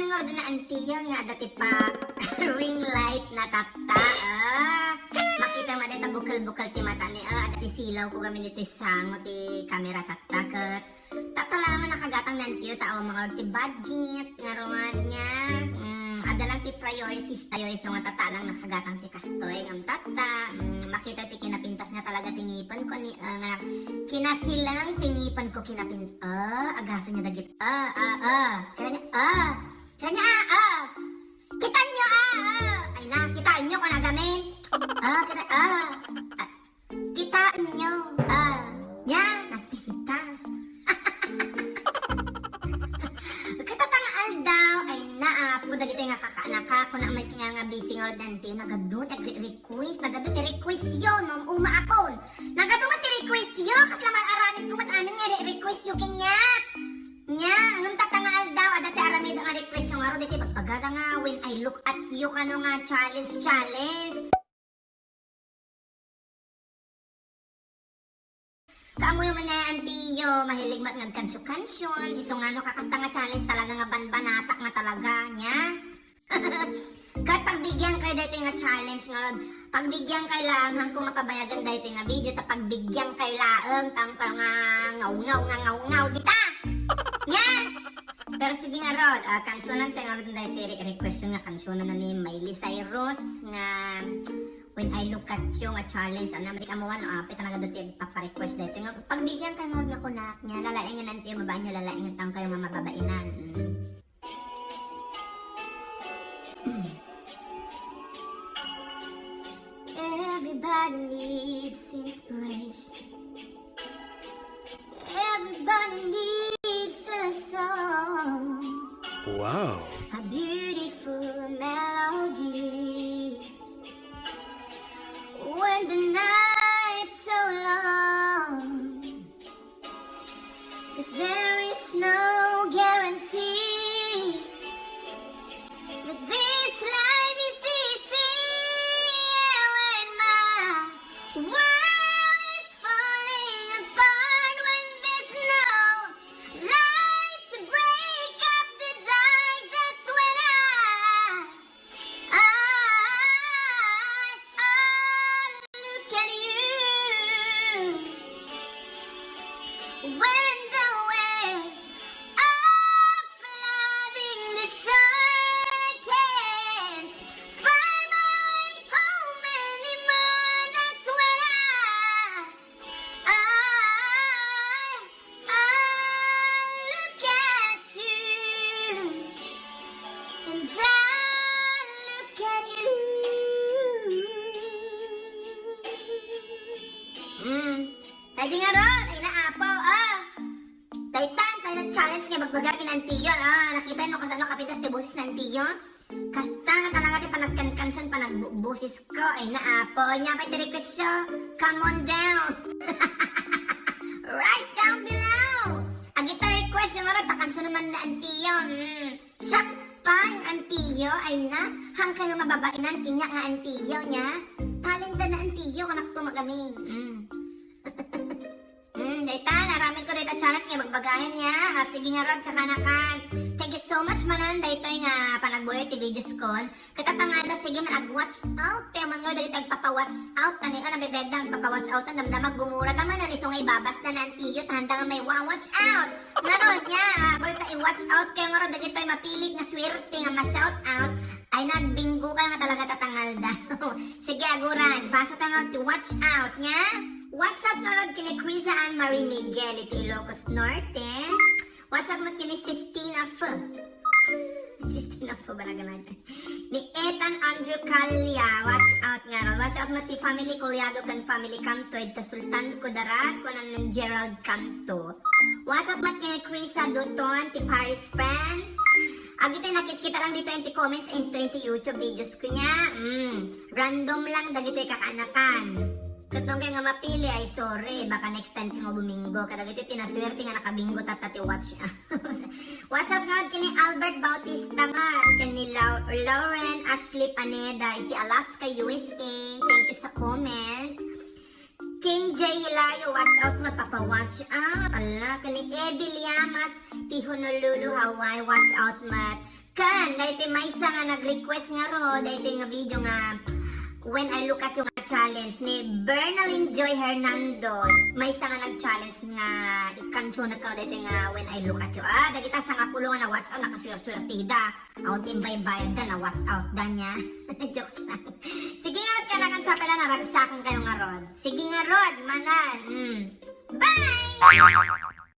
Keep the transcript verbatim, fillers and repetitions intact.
Ngarud na antiyo nga adda ti pa ring light na tatta. Ah, makita nga dayta bukel-bukel ti mata ni, ah, adda ti silaw ko gamin iti sango ti kamera tatta ket tatta lang nga nakagatang ni antiyo ta awan nga ti budget, ngarud nga, mm, adda lang ti priorities tayo, isu nga tatta lang nakagatang ti kastoy, ngem tatta, mm, makita ti kinapintas nga talaga ti ngipen ko ni, ah, nga kinasilang ti ngipen ko kinapin-, ah, agasa niya dagit-, ah, ah, ah, kaya niya, ah, kaya niya, ah, ah, kita niyo, ah, ah, ay na, kita niyo ko nagamin, ah, kita, ah, ah, kita niyo, ah, niya, nagpintas. Katata nga aldaw, ay na, apo, dagiti nga kakaanaka, kuna man kanya nga busy nga ordanti, nagadu, nagre-request, nagadu, ti request yo, no, uma akon. Nagadu nga ti request yo, kasla man aramid ko, mat amin nga re-, request yo, kanya. Nya, ngem tatta nga aldaw, adda ti aramid nga request yo, nga ro, diti, bagbagada nga, when I look at you, kano nga, challenge, challenge. Kaammoyo man nga antiyo, mahilig met nga agkansiyo-kansion, isu nga no kakasta nga challenge talaga nga banbanatak nga talaga, nya. Ket pagbigyan kayo daytoy nga challenge ngarud, pagbigyan kayo laeng, hangko nga pabayagan daytoy nga video, ta pagbigyan kayo laeng, ta hangko nga ngawngaw, nga ngawngaw, dita! Nya! Pero sige ngarud, ah, kansionan tayo ngarud daytoy re-, request nga kansionan na ni Miley Cyrus nga When I Look at You nga challenge, ano, di ka mo ano, apit talaga dati paparequest daytoy nga pagbigyan kayo nga kunak niya, lalaingan tayo, mabaan nyo lalaingan tayo kayo nga mababainan. Mm. Everybody needs inspiration. Everybody needs a song. Wow. A beautiful melody. When the night's so long, 'cause there is no guarantee that this life is easy. And when my world is falling apart, when there's no light to break up the dark, that's when I I, I look at you. When the waves are flooding the shore, I can't find my way home anymore. That's when I I, I look at you, and I look at you. Mm. Ay, di nga ron. Ay, naapo. Ah. Daytan, tayo challenge nga bagbaga kin antiyo. Ah, nakita mo kasano kapintas ti boses na antiyo? Kasta nga talaga ti panagkankansion, panagbubusis ko. Ay, naapo. Nya pay ti request yo. Come on down. Write down below. Agita request yo ngarud, ta kansion naman na antiyo. Hmm. Siak pay antiyo, ay na. Hangkayo mababainan, kanya nga antiyo, nya. Talent da na antiyo, kanak to magamin. Hmm. Mm, dayta, naramid ko dayta challenge nga bagbagayan niya. Ah, sige nga rod, kakanakan. Thank you so much manen, daytoy nga panagbuyo ti videos kon. Katatangada, sige man ag-watch out. Kaya man nga dagiti agpapa-watch out. Tani ka nabibegda agpapa-watch out. Ang damdamag gumura ta manen, isu nga ibabas na nantiyo. Tanda nga may wa-watch out. Nga rod niya, ah, kung ta i-watch out kayo nga rod, dagitoy mapilit nga swerte nga ma-shout out. Ay, nagbinggo ka nga talaga tatangal daw. Sige, aguran. Basa ta nga ti watch out, nya? Watch out nga rod kini Criza Ann Marie Miguel iti Ilocos Norte. Watch out met kini Sistina F. Sistina F, baraga na dyan. Ni Ethan Andrew Calia, watch out nga rod. Watch out met ti family Coliago ken family Canto, ita Sultan Kudarat, kunan ni Gerald Canto. Watch out met kini Criza Duton, ti Paris, France. Agitoy nakitkita lang ditoy iti comments and iti YouTube videos ko niya. Mm, random lang dagitoy kakaanakan. Ket no kay nga mapili, ay sorry, baka next time kayo buminggo. Kadagitoy ti naswerte nga nakabinggo tatta ti watch out. Watch out nga kini Albert Bautista Mar, ken ni Lau-, Lauren Ashley Paneda, iti Alaska, U S A. Thank you sa comment. King J Hilario, watch out met, papa-watch out. Ala, kani Evi Llamas, ti Honolulu, Hawaii, watch out met. Kan, daytoy maysa nga nag-request nga ro, daytoy nga video nga When I Look at You nga challenge ni Bernalyn Joy Hernando. Maysa nga nag-challenge nga ikansunak ka daytoy nga When I Look at You. Ah, dagita sangapulo nga na-watch out, nakasurswertida. Awan ti imbaybayad da, na-watch out da niya. Joke lang. Sige nga, Rod, kanakan sa pala, naragsakan kayo nga, Rod. Sige nga, Rod, manan. Mm. Bye!